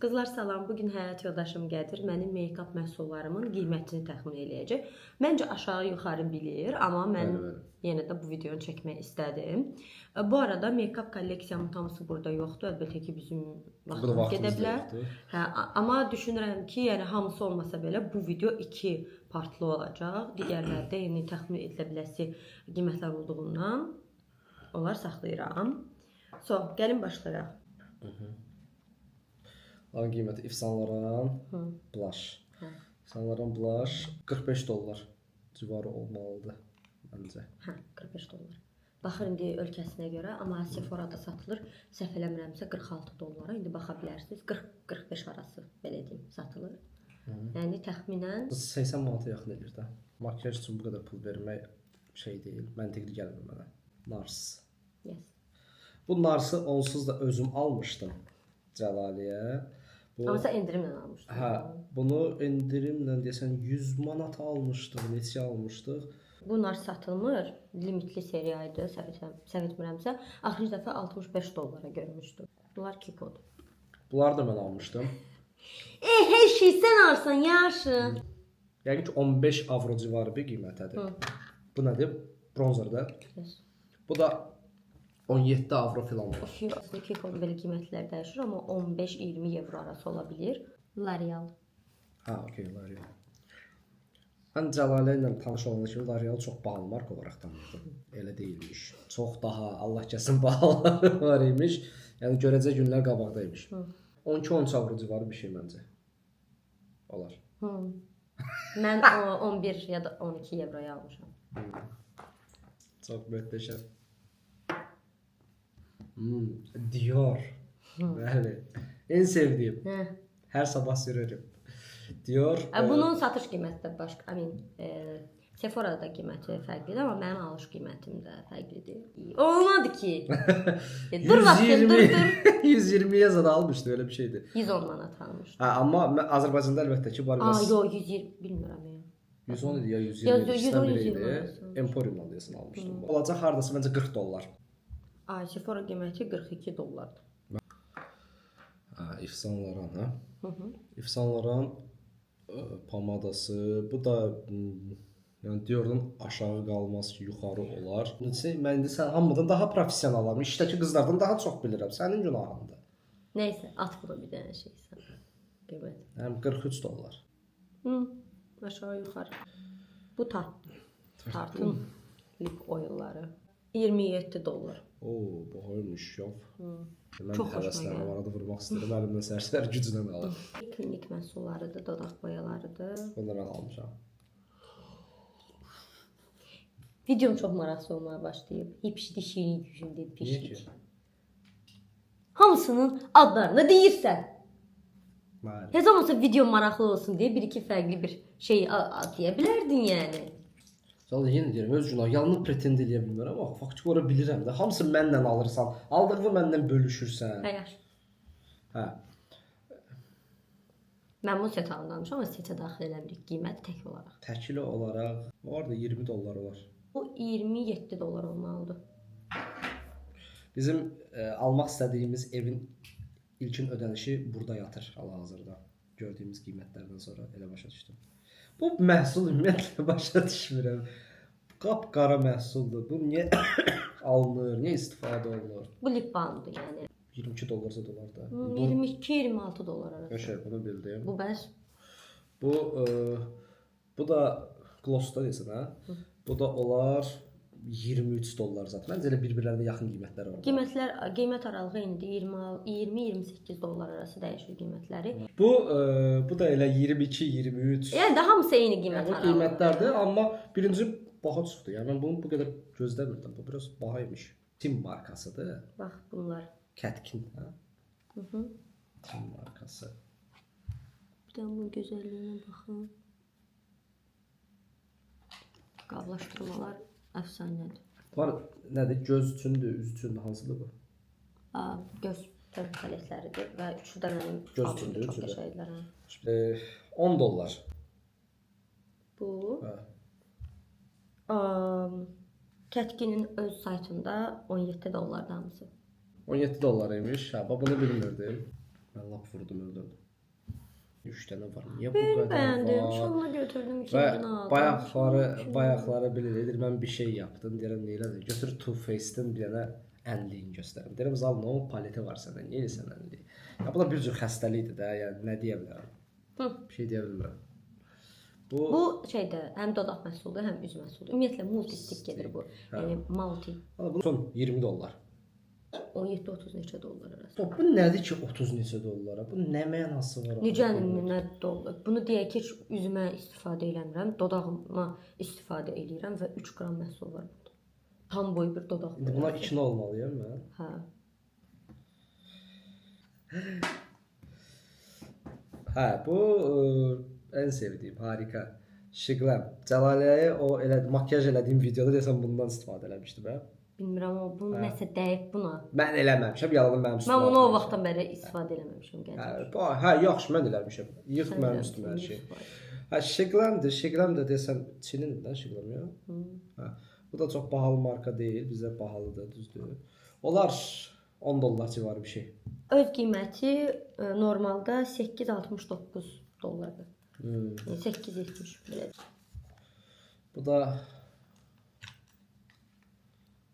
Qızlar salam. Bu gün həyat yoldaşım Qədir mənim make-up məhsullarımın qiymətini təxmin eləyəcək. Məncə aşağı-yuxarı bilir, amma mən Bəli, bəli. yenə də bu videonu çəkmək istədim. Bu arada make-up kolleksiyamın hamısı burada yoxdur. Əlbəttə ki, bizim Bu da vaxtımız vaxtımız gedə da bilər. yoxdur. Hə, amma düşünürəm ki, yəni hamısı olmasa belə bu video iki partlı olacaq. Digərləri də yəni təxmin edilə biləsi qiymətlər olduğundan onlar saxlayıram. So, gəlin başlayaq. Onun qiyməti Yves Saint Laurent blush. Hə. Yves Saint Laurent blush 45 dollar civarı olmalıdır məncə. Hə, 45 dollar. Baxır indi ölkəsinə görə, amma Sephora-da satılır. Səhv eləmirəmsə 46 dollara. İndi baxa bilərsiniz. 40-45 arası belə deyim, satılır. Yəni təxminən Bu 80 manata yaxın eləyir də. Makiyaj üçün bu qədər pul vermək şey deyil, məntiqli gəlmir mənə. Nars. Yes. Bu Narsı onsuz da özüm almışdım Cəlaliyə. Bu Amma sən endirimlə almışdın. Hə, bunu endirimlə deyəsən 100 manata almışdıq, neçə almışdıq. Bunlar satılmır. Limitli seriya idi, səhv etmirəmsə, axırıncı dəfə 65 dollara görmüşdüm. Bunlar Kikodur. Bunları da mən almışdım. Hər şey sən alırsan, yaxşı. Yəqin ki 15 avro civarı bir qiymətədir. Bu nədir? Bronzer da. Yes. Bu da 17 avro filan olar. Əslində Kiko'nun belə qiymətləri dəyişir, amma 15-20 evro arası ola bilir. L'Oreal. Ha, okey, L'Oreal. Mən Cəlalə ilə tanış olanda kimi L'Oreal çox bahalı marka olaraq tanıyırdım. Elə deyilmiş. Çox daha Allah kəsin bahaları var imiş. Yəni görəcək günlər qabaqda imiş. 12-13 avro civarı bir şey məncə. Olar. Hı. Mən o 11 ya da 12 evroya almışam. Çox möhtəşəm. Dior. Bəli. En sevdiyim. Hə. Hər sabah sürürüm. Dior. Bunun satış qiyməti də başqa, I mean, Sephora-da da qiyməti fərqlidir, amma mənim alış qiymətim də fərqlidir. Olmadı ki. Dur vaxtın, dur, dur. 120-yə zada almışdı, elə bir şeydi. 110 manat almışdım. Hə, amma mən Azərbaycanda əlbəttə ki var Aa, biraz. yox, 120 bilmirəm ya. 110 idi ya 120 Ya, idi, ikisindən 110, biri 120 idi. arası. Emporiumdan deyəsən almışdım. Olacaq hardasa məncə 40 dollar. Ay, Sephora qiyməti 42 dollardır. Hə, Yves Saint Laurent, hə? Yves Saint Laurent pomadası. Bu da yəni Dior'dan aşağı qalmaz ki, yuxarı olar. Neçə mən indi sən hamıdan daha professionalam. İşdəki qızlardan daha çox bilirəm. Sənin günahındır. Nəysə, at buna bir dənə şey sən. Qiymət. Həm 43 dollar. Hı, aşağı yuxarı. Bu Tartın lip oilları. 27 dollar. Oo, bahalımış ya. Mən Çox xoşuma həvəslənirəm, gəldi. arada vurmaq istəyirəm. Əlimdən sərsər güclə alır. Klinik məhsullarıdır, dodaq boyalarıdır. Bunu da mən almışam. Videom çox maraqlı olmağa başlayıb. Hepsi dişini gücündə Niyə pişlik. ki? Hamısının adlarını deyirsən. Bəli. Heç olmasa video maraqlı olsun deyə bir-iki fərqli bir şey deyə bilərdin yəni. Sonra yenə deyirəm, öz günah, yalnız pretend eləyə bilmərəm, amma faktiki olaraq bilirəm də. Hamısı mənlə alırsan, aldığını məndən bölüşürsən. Hə, yaxşı. Hə. Mən bunu set almışam, amma setə daxil eləmirik qiyməti tək olaraq. Təkili olaraq var da 20 dollar olar. Bu 27 dollar olmalıdır. Bizim almaq istədiyimiz evin ilkin ödənişi burada yatır hal-hazırda. Gördüyümüz qiymətlərdən sonra elə başa düşdüm. Bu məhsul ümumiyyətlə başa düşmürəm. Qapqara məhsuldur. Bu niyə alınır? Niyə istifadə olunur? Bu lip balmdır yəni. 22 dollarsa dolar da. 22-26 dollar arası. Qəşəng, bunu bildim. Bu bəs Bu da glossda desən, hə? Bu da olar 23 dollar zat. Məncə elə bir-birlərinə yaxın qiymətləri var. Qiymətlər, qiymət aralığı indi 20-28 dollar arası dəyişir qiymətləri. Bu da elə 22, 23. Yəni də hamısı eyni qiymət Bu aralığı. qiymətlərdir, amma birinci baha çıxdı. Yəni mən bunu bu qədər gözləmirdim. Bu biraz baha imiş. Tim markasıdır. Bax bunlar. Kətkin, hə? Tim markası. Bir də bunun gözəlliyinə baxın. Qablaşdırmalar əfsanədir. Var nədir? Göz üçündür, üz üçündür, hansıdır bu? Aa, göz paletləridir və üçü də mənim Göz aldım, üçündür, çox üçü də. qəşəngdirlər. Hə. 10 dollar. Bu Hə. Kətkinin öz saytında 17 dollardan hamısı. 17 dollar imiş. Hə, bax bunu bilmirdim. Mən lap vurdum, öldürdüm. 3 dənə var. Niyə bu qədər Bəyəndim. var? Şunla götürdüm, Və ikincini aldım. bayaqları belə edir, mən bir şey yapdım. Deyirəm, nə elədin? Götür Too Faced-in bir dənə ənliyin göstərim. Deyirəm, zal nə o paleti var səndə? Niyə eləyirsən ənliyi? Ya bu da bir cür xəstəlikdir də, yəni nə deyə bilərəm? Hı. Bir şey deyə bilmirəm. Bu şeydə həm dodaq məhsuludur, həm üz məhsuludur. Ümumiyyətlə multi-stick gedir bu. Hə. Yəni multi Valla bu son 20 dollar. 17-30 neçə dollar arası. Top, bu nədir ki 30 neçə dollara? Bu nə mənası var? axı? Necə nə dollar? Bunu deyək ki, heç üzümə istifadə eləmirəm, dodağıma istifadə eləyirəm və 3 qram məhsul var burada. Tam boy bir dodaq. İndi buna ikna olmalıyam mən. Hə. Hə, bu ən sevdiyim, harika. Şiqləm. Cəlaləyə o elə makyaj elədiyim videoda desəm bundan istifadə eləmişdim hə. Bilmirəm o bu nəsə dəyib buna. Mən eləməmişəm, yalanı mənim üstümə. Mən bunu o atmışam. vaxtdan bəri istifadə eləməmişəm Hə, gələcək. hə, yaxşı mən eləmişəm. Yıx mənim üstümə hər şey. Hə, Şiqləmdir, Şiqləm də desəm Çinindir də Şiqləm ya. Hə. Bu da çox bahalı marka deyil, bizə bahalıdır, düzdür. Olar 10 dollar civarı bir şey. Öz qiyməti normalda 8.69 dollardır. Yəni 8.70 belə. Bu da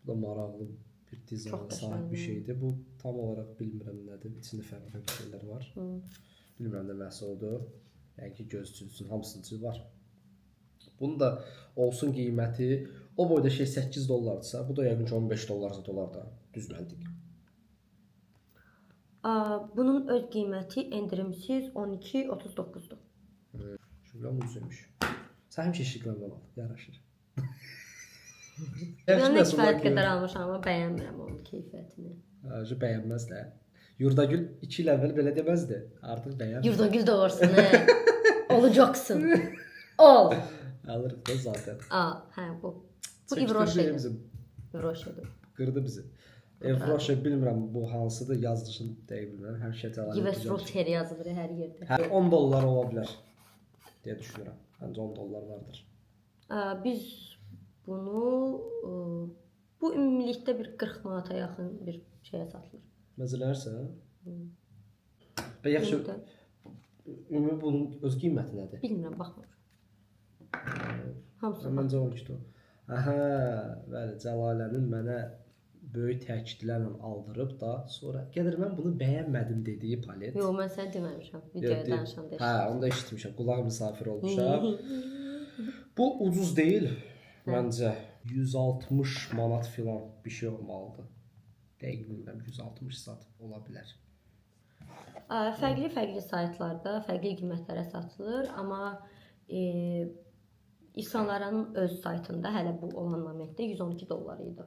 maraqlı bir dizayna Çox sahib bir qəşəngdir. şeydir. Bu tam olaraq bilmirəm nədir. İçində fərqli şeylər var. Bilmirəm nə məhsuludur. Yəni ki, göz üçün, üçün hamısının üçün var. Bunun da olsun qiyməti o boyda şey 8 dollardırsa, bu da yəqin ki 15 dollar zad olar da. Düz məntiq. Bunun öz qiyməti endirimsiz 12.39-dur. Şiqləm ucuz imiş. Sən həmişə şiqləmdən al, yaraşır. Mən nə kifayət qədər almışam, amma bəyənmirəm onun keyfiyyətini. Hə, bəyənməz də. Yurdagül 2 il əvvəl belə deməzdi. Artıq bəyənmir. Yurdagül doğursun, hə. Olacaksın. Ol. Alırıq da zaten. Hə bu. Bu Çəkdirdi Yvroşedir. Bizi, Yvroşedir. qırdı bizi. Evroşe bilmirəm bu hansıdır, yazılışını dəqiq bilmirəm. Həmişə cəlal. Yves Rocher yazılır hər yerdə. Hə, 10 dollar ola bilər deyə düşünürəm. Məncə 10 dollar vardır. Biz bunu bu ümumilikdə bir 40 manata yaxın bir şeyə satılır. Məzələrsən? Və yaxşı, Ümumilikdə. ümumi bunun öz qiyməti nədir? Bilmirəm, baxmamışam. Hamısı Məncə 12 dollar. Aha, bəli, Cəlalənin mənə böyük təkidlərlə aldırıb da sonra gəlir mən bunu bəyənmədim dediyi palet. Yox, mən sənə deməmişəm. Videoya danışanda Hə, onu da eşitmişəm. Qulaq misafir olmuşam. Bu ucuz deyil məncə. 160 manat filan bir şey olmalıdır. Dəqiq bilmirəm, 160 zad ola bilər. Fərqli-fərqli saytlarda fərqli qiymətlərə satılır, amma İnsanların öz saytında hələ bu olan momentdə 112 dollar idi.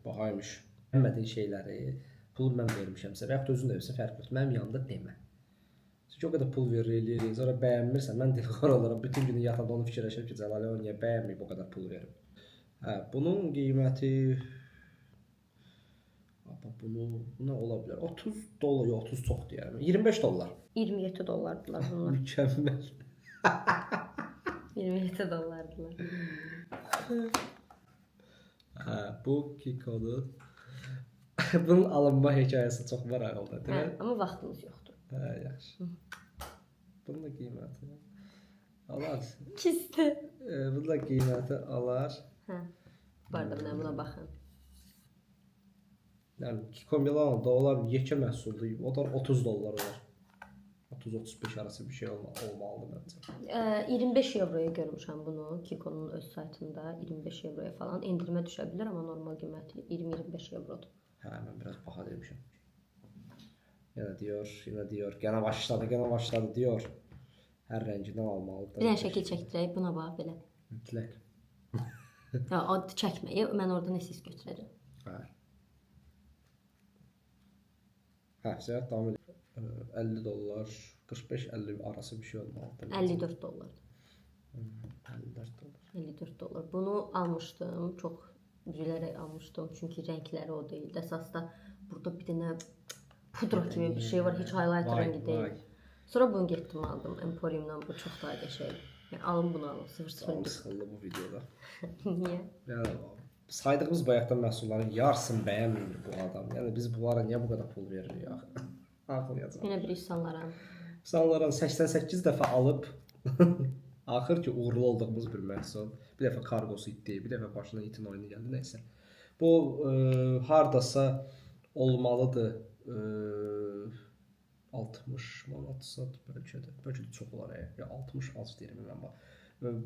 Bahaymış. Bəyənmədiyin şeyləri pulu mən vermişəmsə və yaxud da özün də versən fərq yoxdur. Mənim yanımda demə. Çünki o qədər pul verir, eləyirik, sonra bəyənmirsən, mən dilxor olaram. Bütün günü yatanda onu fikirləşirəm ki, Cəlalə o niyə bəyənməyib o qədər pul verib. Hə, bunun qiyməti Aba bunu bu nə ola bilər? 30 dollar, yox 30 çox deyərəm. 25 dollar. 27 dollardılar bunlar. Mükəmməl. 27 dollardılar. Hə, bu Kiko'dur. Bunun alınma hekayəsi çox maraqlıdır, Hə, deyil mi? amma vaxtımız yoxdur. Hə, yaxşı. Bunun da qiyməti alar. Kisdi. Bunun da qiyməti alar. Hə. Bu arada mənə buna baxın. Yəni Kiko Milano da olar yekə məhsuldur. O da 30 dollar olar. 30-35 arası bir şey olmalıdır məncə. 25 avroya görmüşəm bunu Kiko'nun öz saytında 25 avroya falan endirimə düşə bilər, amma normal qiyməti 20-25 avrodur. Hə, mən biraz baha demişəm. Yenə diyor, yenə diyor. Gənə başladı, gənə başladı diyor. Hər rəngindən almalıdır. Bir dənə şəkil çəkdirək, buna bax belə. Mütləq. Hə, o çəkməyi mən orada nəsə götürərəm. Hə. Hə, səyahət davam edir. 50 dollar, 45-50 arası bir şey olmalıdır. 54 dollar. 54 dollar. 54 dollar. Bunu almışdım, çox üzülərək almışdım, çünki rəngləri o deyildi. Əsas da burada bir dənə pudra kimi bir şey var, heç highlighter Vay, rəngi deyil. vay. Sonra bunu getdim aldım Emporiumdan. Bu çox daha qəşəngdir. Yəni alın bunu alın. 001. Canım sıxıldı bu videoda. Niyə? Yəni saydığımız bayaqdan məhsulların yarısını bəyənmir bu adam. Yəni biz bunlara niyə bu qədər pul veririk axı? Ağlayacağam. Yenə bir insanlara. İnsanların 88 dəfə alıb axır ki uğurlu olduğumuz bir məhsul. Bir dəfə kargosu itdi, bir dəfə başına itin oyunu gəldi, nəysə. Bu hardasa olmalıdır. 60 manat sat bəlkə də. Bəlkə də çox olar. Ya 60 az deyirəm mən bax.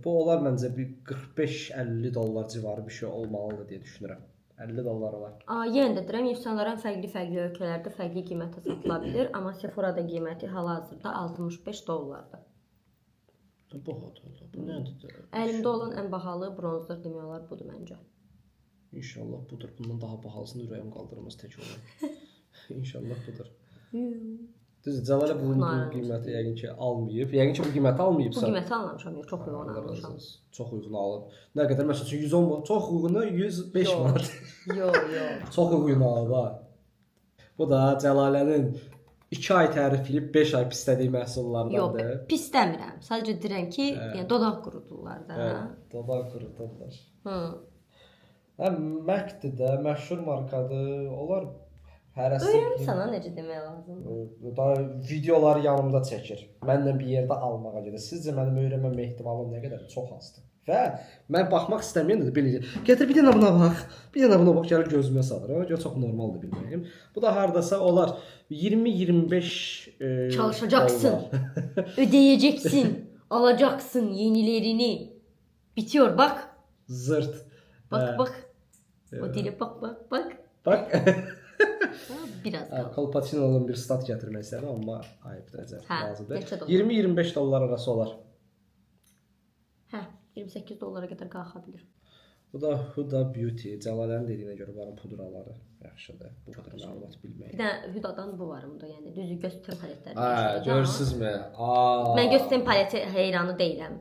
Bu olar məncə bir 45-50 dollar civarı bir şey olmalıdır deyə düşünürəm. 50 dollar olar. Yenə də deyirəm, insanların fərqli-fərqli ölkələrdə fərqli qiymətə satıla bilər, amma Sephora-da qiyməti hal-hazırda 65 dollardır. Bahadır. Bu nədir? Əlimdə olan ən bahalı bronzer demək olar budur məncə. İnşallah budur. Bundan daha bahalısını ürəyim qaldırmaz tək olar. İnşallah budur. Düzdür, Cəlalə bu qiyməti yəqin ki almayıb. Yəqin ki bu qiyməti almayıbsan. Bu qiyməti almamışam, yox, çox uyğun almışam. Çox uyğun alıb. Nə qədər məsəl üçün 110 manat, çox uyğunu 105 manat. Yox, yox. Çox uyğun alıb ha. Bu da Cəlalənin 2 ay tərifləyib 5 ay pislədiyi məhsullardandır. Yox, pis demirəm. Sadəcə deyirəm ki, yəni dodaq qurudurlar da. Hə, dodaq qurudurlar. Hı. Hə, MAC-dir də, məşhur markadır. Onlar hərəsi öyrənmisən ha necə demək lazımdır. Daha videoları yanımda çəkir. Mənlə bir yerdə almağa gedir. Sizcə mənim öyrənmə ehtimalım nə qədər? Çox azdır. Və mən baxmaq istəməyən də belə. Gətir bir dənə buna bax. Bir dənə buna bax, gəlir gözümə salır. Ona görə çox normaldır bilməyim. Bu da hardasa olar 20-25 çalışacaksın. Ödeyeceksin. Alacaksın yenilerini. Bitiyor bak. Zırt. Bak bak. O dili bak bak bak. Bak. Biraz qaldı. Kolpaçino'nun bir stat gətirmək istədim, amma ayıbdır, əcəb lazımdır. 20-25 dollar arası olar. Hə, 28 dollara qədər qalxa bilir. Bu da Huda Beauty. Cəlalənin dediyinə görə bunların pudraları yaxşıdır. Bu qədər məlumat bilməyim. Bir də Hudadan bu var bunda, yəni düzü göz ten paletləri. Hə, görürsünüzmü? Mən göz ten paleti heyranı deyiləm.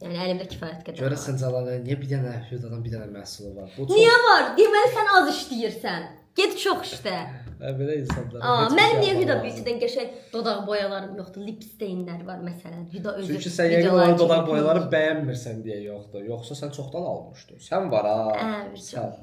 Yəni əlimdə kifayət qədər. Görəsən Cəlalə niyə bir dənə Hudadan bir dənə məhsulu var? Bu çox... Niyə var? Deməli sən az işləyirsən. Get çox işlə. Hə, belə insanlar. Mənim niyə Huda Beauty-dən qəşəng dodaq boyalarım yoxdur? Lip stainlər var məsələn. Huda özü. Çünki sən yəqin o dodaq boyaları bəyənmirsən deyə yoxdur. Yoxsa sən çoxdan almışdın. Sən var ha. Hə, sən.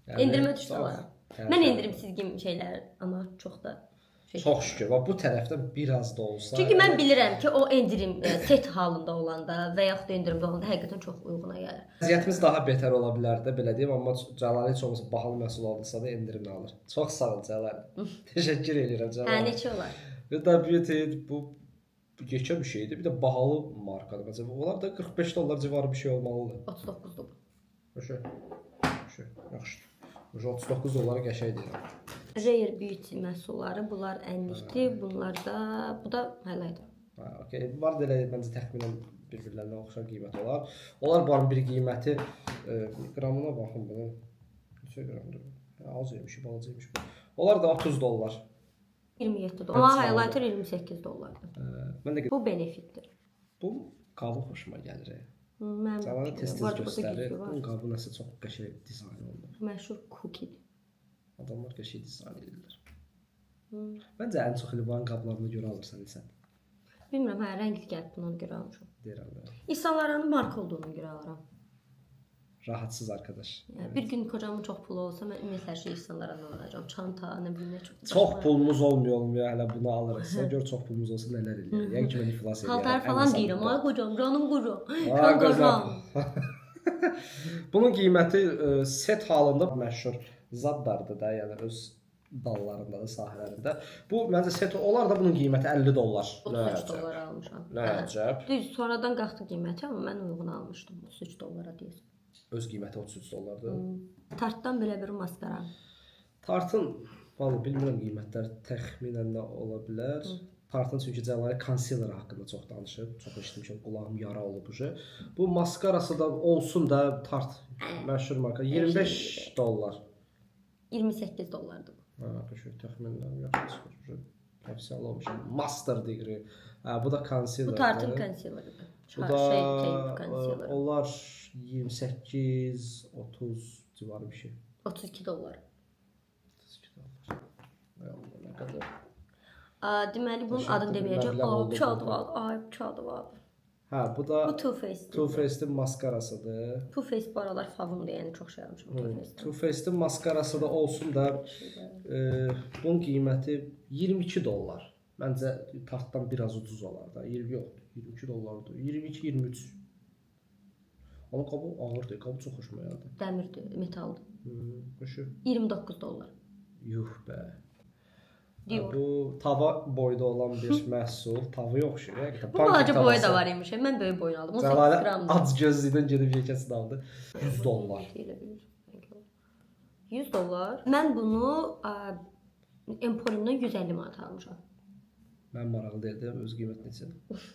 Yəni, endirimə düşdü var. Mən endirimsiz şeylər, amma çox da şey. Çox şükür. Bax bu tərəfdən biraz da olsa. Çünki mən bilirəm ki, o endirim set halında olanda və yaxud da endirimdə olanda həqiqətən çox uyğuna gəlir. Vəziyyətimiz daha betər ola bilərdi, belə deyim, amma Cəlalə heç olmasa bahalı məhsul aldısa da endirimlə alır. Çox sağ ol Cəlalə. Təşəkkür edirəm Cəlalə. Hə, neçə olar? Huda Beauty bu yekə bir şeydir. Bir də bahalı markadır. Məsələn, onlar da 45 dollar civarı bir şey olmalıdır. 39-dur bu. Qəşəng. Qəşəng. Yaxşıdır. 39 dollara qəşəng deyirəm. Rare Beauty məhsulları, bunlar ənlikdir, bunlar da, bu da highlighter. Hə, okey. Bunlar da elə məncə təxminən bir-birlərinə oxşar qiymət olar. Onlar bunların bir qiyməti qramına baxın bunun. Neçə qramdır? Az imiş, balaca imiş bu. Onlar da 30 dollar. 27 dollar. Amma highlighter 28 dollardır. Mən də bu benefitdir. Bu qabı xoşuma gəlir. Mənim Cəlalə tez-tez göstərir. Bunun qabı nəsə çox qəşəng dizayn olunub. Məşhur cookie-dir. Adamlar qəşəng dizayn edirlər. Məncə ən çox elə bunların qablarına görə alırsan sən. Bilmirəm, hə, rəngli gəlib buna görə almışam. Deyirəm də. İnsanların marka olduğuna görə alıram. Rahatsız arkadaş. Yəni, evet. Bir gün kocamın çox pulu olsa mən ümumiyyətlə hər şeyi insanlara alacağam. Çanta, nə bilim nə çox. Çox pulumuz olmuyor, hələ bunu alırıqsa, gör çox pulumuz olsa nələr eləyər. Yəni ki mən iflas eləyərəm. Paltar falan deyirəm. Ay kocam, canım qocam. Ay kocam. Bunun qiyməti set halında məşhur Zaddardır da, yəni öz dallarında da, sahələrində. Bu məncə set olar da bunun qiyməti 50 dollar. 33 dollara almışam. Nə əcəb. Düz, sonradan qalxdı qiyməti, amma mən uyğun almışdım 33 dollara deyəsən. Öz qiyməti 33 dollardır. Tartdan belə bir maskara. Tartın, vallahi bilmirəm qiymətlər təxminən nə ola bilər. Tartın çünki Cəlalə concealer haqqında çox danışıb, çox eşitmişəm, qulağım yara olub uje. Bu maskarası da olsun da Tart məşhur marka 25 dollar. 28 dollardır bu. Hə, qəşəng təxminən yaxşı çıxır. Professional olmuşam. Master degree. Hə, bu da concealer. Bu Tartın concealeridir. Bu da onlar 28, 30 civarı bir şey. 32 dollar. 32 dollar. Ay Allah, nə qədər. Deməli bunun adını deməyəcəm. Ay, bıçağı var. Ay, bıçağı var. Hə, bu da Bu Too Faced. Too Faced-in maskarasıdır. Too Faced bu aralar favımdır, yəni çox şey almışam Too Faced-dən. Too Faced-in maskarası da olsun da bunun qiyməti 22 dollar. Məncə Tartdan biraz ucuz olar da. 20 yox, 22 dollardır. 22-23. Amma qabı ağırdır, qabı çox xoşuma gəldi. Dəmirdir, metaldır. Xoşu. 29 dollar. Yuh bə. Dior. Bu tava boyda olan bir məhsul, tavaya oxşuyur. Həqiqətən. Bu balaca boyu da var imiş. Mən böyük boyunu aldım. 18 Cəlalə qramdır. ac gözlükdən gedib yekəsini aldı. 100 dollar. Elə bilir. 100 dollar. Mən bunu Emporiumdan 150 manat almışam. Mən maraqlı deyildim, öz qiyməti neçədir?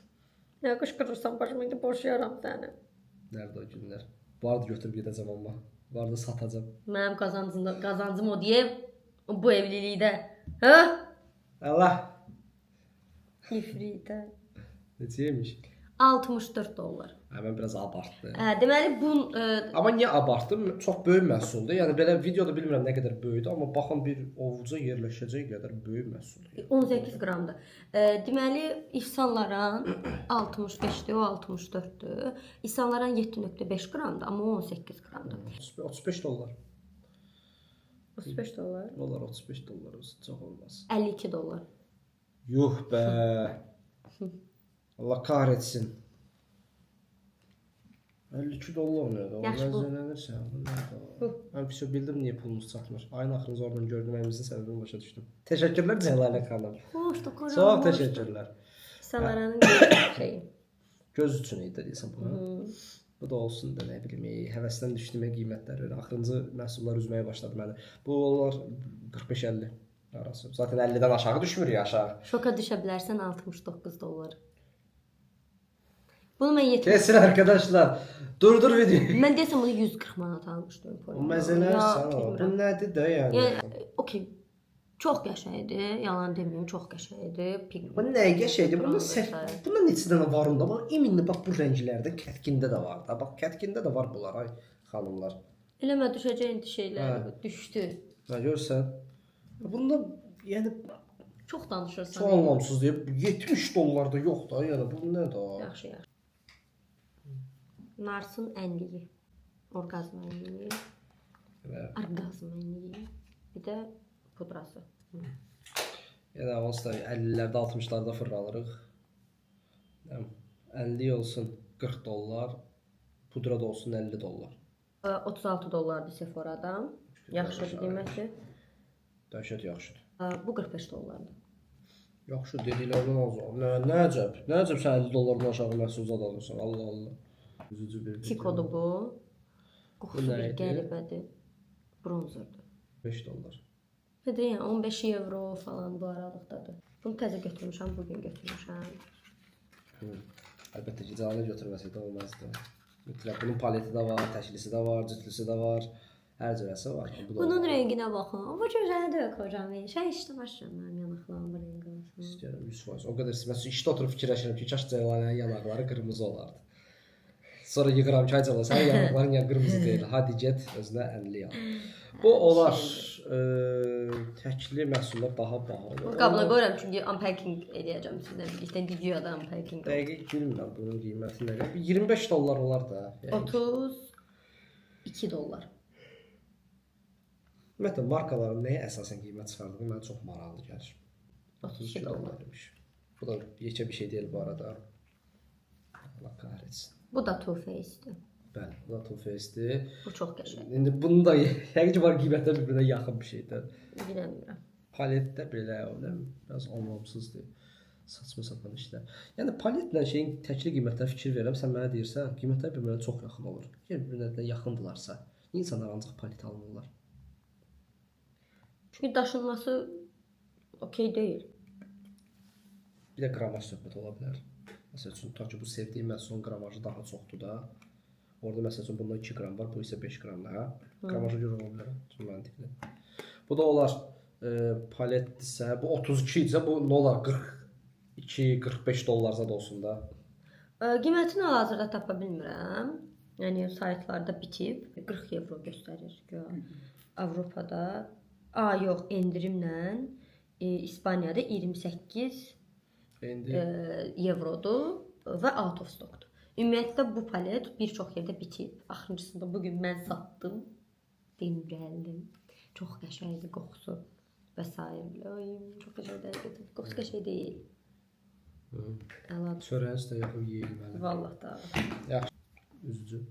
Nə qışqırırsan başıma indi boşayaram səni. Nerede o günlər? Vardı götürüb gedəcəm amma. Vardı satacağam. Mənim qazancım o deyə bu evlilikdə. Hə? Allah! İfritə. Neçəymiş? 64 dollar. Hə, mən biraz abartdım. Hə, deməli bu Amma niyə abartdım? Çox böyük məhsuldur. Yəni belə videoda bilmirəm nə qədər böyükdür, amma baxın bir ovuca yerləşəcək qədər böyük məhsuldur. 18 qramdır. Deməli İhsanların 65-dir, o 64-dür. İhsanların 7.5 qramdır, amma o 18 qramdır. 35 dollar. 35 dollar. Olar 35 dollar olsun, çox olmaz. 52 dollar. Yuh bə. Allah kahretsin. 52 dollar nədir? Yaxşı, bu. Məzələnirsən. Bu nədir? Mən bir şey bildim niyə pulumuz çatmır. Ayın axırıncı oradan gördüyümüzün səbəbini başa düşdüm. Təşəkkürlər Cəlalə xanım. Xoşdur, qocaman. Çox təşəkkürlər. İhsanların şeyi. Göz üçün idi deyəsən bu. Bu da olsun da nə bilim, həvəsdən düşdüyümə qiymətlər öyle. Axırıncı məhsullar üzməyə başladı məni. Bu olar 45-50 arası. Zaten 50-dən aşağı düşmür ya aşağı. Şoka düşə bilərsən 69 dollar. Bunu mən 70. Kesin arkadaşlar. Durdur videoyu. Mən deyəsən bunu 140 manat almışdım. Məzələrsən o. Bu nədir də yəni? Yəni, okey. Çox qəşəngdir, yalan deməyim, çox qəşəngdir. Bu nəyə qəşəngdir? Bunda bunda neçə dənə var onda? Bax, iminli bax bu rənglərdə kətkində də var da. Bax, kətkində də var bunlar ay xanımlar. Eləmə düşəcək indi şeylər düşdü. Hə, görsən. Bunda yəni çox danışırsan. Çox anlamsız deyib 70 dollar da yox da, yəni bu nədir? Yaxşı, yaxşı. Narsın ənliyi. Orqazm ənliyi. Evet. Orqazm ənliyi. Bir də pudrası. Yəni onsuz da 50-lərdə 60-larda fırlanırıq. 50 olsun 40 dollar, pudra da olsun 50 dollar. 36 dollardır Sephora-dan. Yaxşıdır qiymətli. Dəhşət yaxşıdır. Bu 45 dollardır. Yaxşı dediklərindən az. Nə əcəb? Nə əcəb sən 50 dollardan aşağı məhsul zad alırsan? Allah Allah. Üzücü bir video. Kikodur bu. Qoxusu bir qəribədir. Bronzerdir. 5 dollar. Nə deyim, 15 evro falan bu aralıqdadır. Bunu təzə götürmüşəm, bugün götürmüşəm. Əlbəttə ki, canlı götürməsəydi olmazdı. Mütləq bunun paleti də var, təklisi də var, cütlüsü də var, hər cürəsi var. Bu Bunun rənginə baxın. Bu gözəldir kocam. Şey işte başlayıram mənim yanaqlarım bu rəng olsun. İstəyirəm 100%. O qədər mən işdə oturub fikirləşirəm ki, kaş Cəlalənin yanaqları qırmızı olardı. Sonra yığıram ki, ay Cəlal, sənin yanaqların ya qırmızı deyil. Hadi get özünə ənlik al. Bu olar təkli məhsullar daha bahalı. Bu qabına qoyuram çünki unpacking eləyəcəm sizlə birlikdə videoda unpacking. Dəqiq bilmirəm bunun qiyməti nə qədər. 25 dollar olar da. Yəni. 32 dollar. Ümumiyyətlə markaların nəyə əsasən qiymət çıxardığı mənə çox maraqlı gəlir. 32 dollar imiş. Bu da yekə bir şey deyil bu arada. Allah kahretsin. Bu da Too Faced-dir. Bəli, bu da Too Faced-dir. Bu çox qəşəngdir. İndi bunu da yəqin ki var qiymətlər bir-birinə yaxın bir şeydir. Bilmirəm. Paletdə belə o nə biraz anlamsızdır. Saçma sapan işlər. Yəni paletlə şeyin təkli qiymətlər fikir verirəm, sən mənə deyirsən, qiymətlər bir-birinə çox yaxın olur. Əgər bir-birinə yaxındılarsa, insanlar ancaq palet almırlar. Çünki daşınması okey deyil. Bir də qramaj söhbəti ola bilər. Məsəl üçün, tutaq ki, bu sevdiyim məhsulun qramajı daha çoxdur da. Orada məsəl üçün bunda 2 qram var, bu isə 5 qramdır, hə? Qramaja görə ola bilər, çox məntiqli. Bu da olar paletdirsə, bu 32 idisə, bu nə olar 42, 45 dollar zad olsun da. Qiymətini hal-hazırda tapa bilmirəm. Yəni saytlarda bitib 40 evro göstərir güya. Avropada, yox, endirimlə İspaniyada 28 İndi evrodur. Və out of stockdur. Ümumiyyətlə bu palet bir çox yerdə bitib. Axırıncısında bu gün mən satdım. Dincəldim. Çox qəşəngdir qoxusu və sair. Ay, çox qəşəng deyil. Qoxusu qəşəng deyil. Əladır. Çörəyin üstə yaxıb yeyilməli. Vallah da. Yaxşı. Üzücü.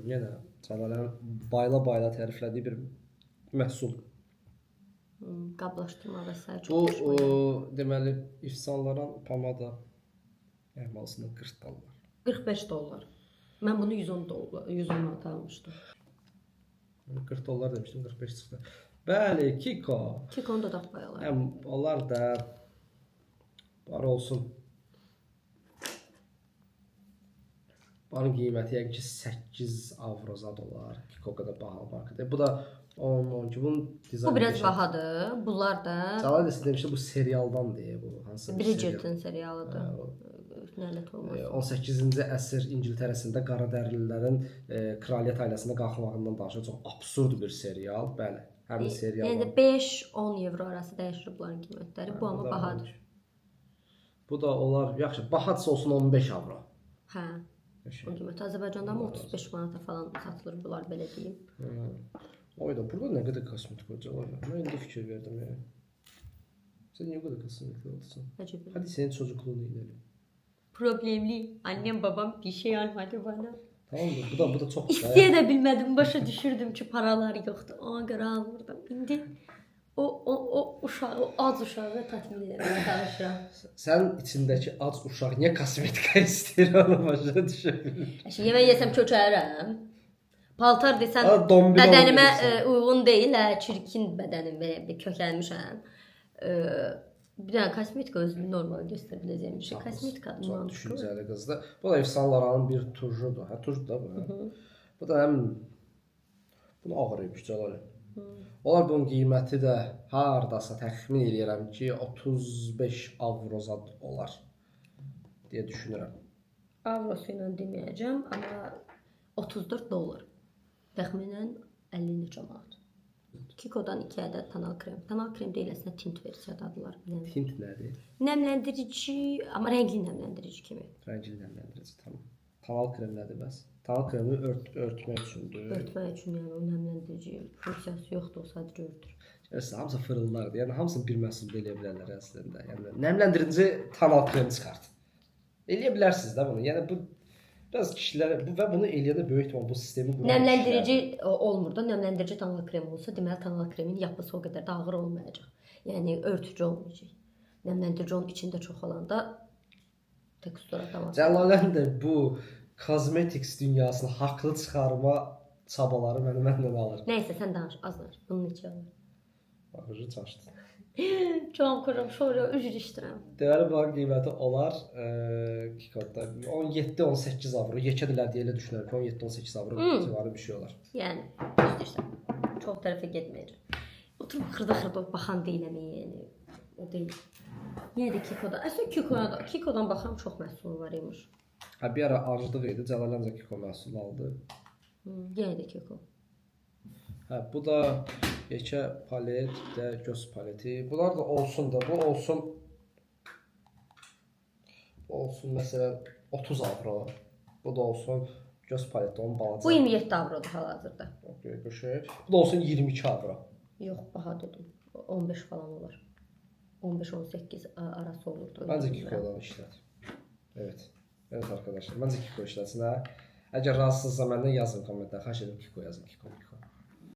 Yenə Cəlalənin bayla-bayla təriflədiyi bir məhsul. Qablaşdırma və sair Bu çox xoşuma gəldi. Deməli Yves Saint Laurent pomada əhmalısında 40 dollar. 45 dollar. Mən bunu 110 dollar, 110 manata almışdım. Mən 40 dollar demişdim, 45 çıxdı. Bəli, Kiko. Kiko'nun dodaq boyaları. Həm onlar da var olsun. Bunun qiyməti yəqin ki 8 avro zad olar. Kiko qədər bahalı marka deyil. Bu da 10 12 bunun dizaynı. Bu biraz bahadır. Bunlar da Cəlal desə demişdi bu serialdan deyə bu hansısa bir serial. Bridgerton serialıdır. Hə, o. Lənət olmasın. 18-ci əsr İngiltərəsində qaradərililərin kraliyyət ailəsində qalxmağından danışır. Çox absurd bir serial. Bəli, həmin serial. Yəni 5-10 evro arası dəyişir bunların qiymətləri. Bu amma bahadır. Bu da olar, yaxşı, bahadsa olsun 15 avro. Hə. Qəşəng. O qiymət Azərbaycanda amma 35 manata falan satılır bunlar belə deyim. Hə. Oy da burada nə qədər kosmetik var Cəlal. Mən indi fikir verdim ya. Sən niyə bu qədər kosmetik aldın? Əcəb. Hadi senin çocukluğunu inelim. Problemli. Annem babam bir şey almadı bana. Tamam mı? Bu da çox İstəyə də bilmədim, başa düşürdüm ki, paralar yoxdur. Ona görə almırdım. İndi o uşağı, o ac uşağı tatmin etməyə çalışıram. Sənin içindəki ac uşaq niyə kosmetika istəyir onu başa düşə bilmirəm. Əşi, yemək yesəm kökərəm. Paltar desən Ha, dombin bədənimə olmayacaqsan. uyğun deyil, hə, çirkin bədənim belə bir kökəlmişəm. Bir dənə kosmetika özümü normal göstərə biləcəyim bir şey. Kosmetika Çox mantıqlı. düşüncəli qızdır. Bu da Yves Saint Laurent'ın bir tujudur. Hə, tujdur da bu. Hə. Bu da həm bunu ağır imiş Cəlal. Onlar bunun qiyməti də hardasa təxmin eləyirəm ki, 35 avro zad olar deyə düşünürəm. Avrosu ilə deməyəcəm, amma 34 dollar. Təxminən 50 neçə manat. Kiko'dan 2 ədəd tonal krem. Tonal krem deyil, əslində tint versiyada adlar. Bilmirəm. Tint nədir? Nəmləndirici, amma rəngli nəmləndirici kimi. Rəngli nəmləndirici, tamam. Tonal krem nədir bəs? Tonal kremi örtmək üçündür. Örtmək üçün, yəni o nəmləndirici funksiyası yoxdur, o sadəcə örtür. Görürsən, hamısı fırıldaqdır. Yəni hamısını bir məhsulda eləyə bilərlər əslində. Yəni nəmləndirici tonal krem çıxart. Eləyə bilərsiniz də bunu. Yəni bu biraz kişilər bu və bunu eləyəndə böyük ehtimal bu sistemi quran Nəmləndirici olmur da, nəmləndirici tonal krem olsa, deməli tonal kremin yapısı o qədər də ağır olmayacaq. Yəni örtücü olmayacaq. Nəmləndirici onun içində çox olanda tekstura tamam. Cəlalən də bu cosmetics dünyasını haqlı çıxarma çabaları məni məndən alır. Nəysə sən danış, az danış. Bunun neçə olar? Baxıcı çaşdı. Can kurum, sonra üzr istəyirəm. Deməli bunun qiyməti olar Kiko'da 17-18 avro. Yekədirlər deyə elə düşünürəm ki, 17-18 avro civarı bir şey olar. Yəni üzr istəyirəm. Çox tərəfə getməyəcəm. Oturub xırda-xırda baxan deyiləm yəni. O deyil. Yenə də Kiko'da. Əslində Kiko'dan baxıram çox məhsul var imiş. Ha bir ara aclıq idi. Cəlal ancaq Kiko məhsulu aldı. Yenə də Kiko. Hə, bu da yekə palet, bir də göz paleti. Bunlar da olsun da, bu olsun. Bu olsun məsələn 30 avro. Bu da olsun göz paleti, onun balaca. Bu 27 avrodur hal-hazırda. Qəşəng. Bu da olsun 22 avro. Yox, baha dedim. 15 falan olar. 15-18 arası olurdu. Məncə Kiko'dan işlət. Evet. Evet arkadaşlar, məncə Kiko işlətsin hə. Əgər razısınızsa məndən yazın kommentlərə. Xahiş edirəm Kiko yazın, Kiko, Kiko.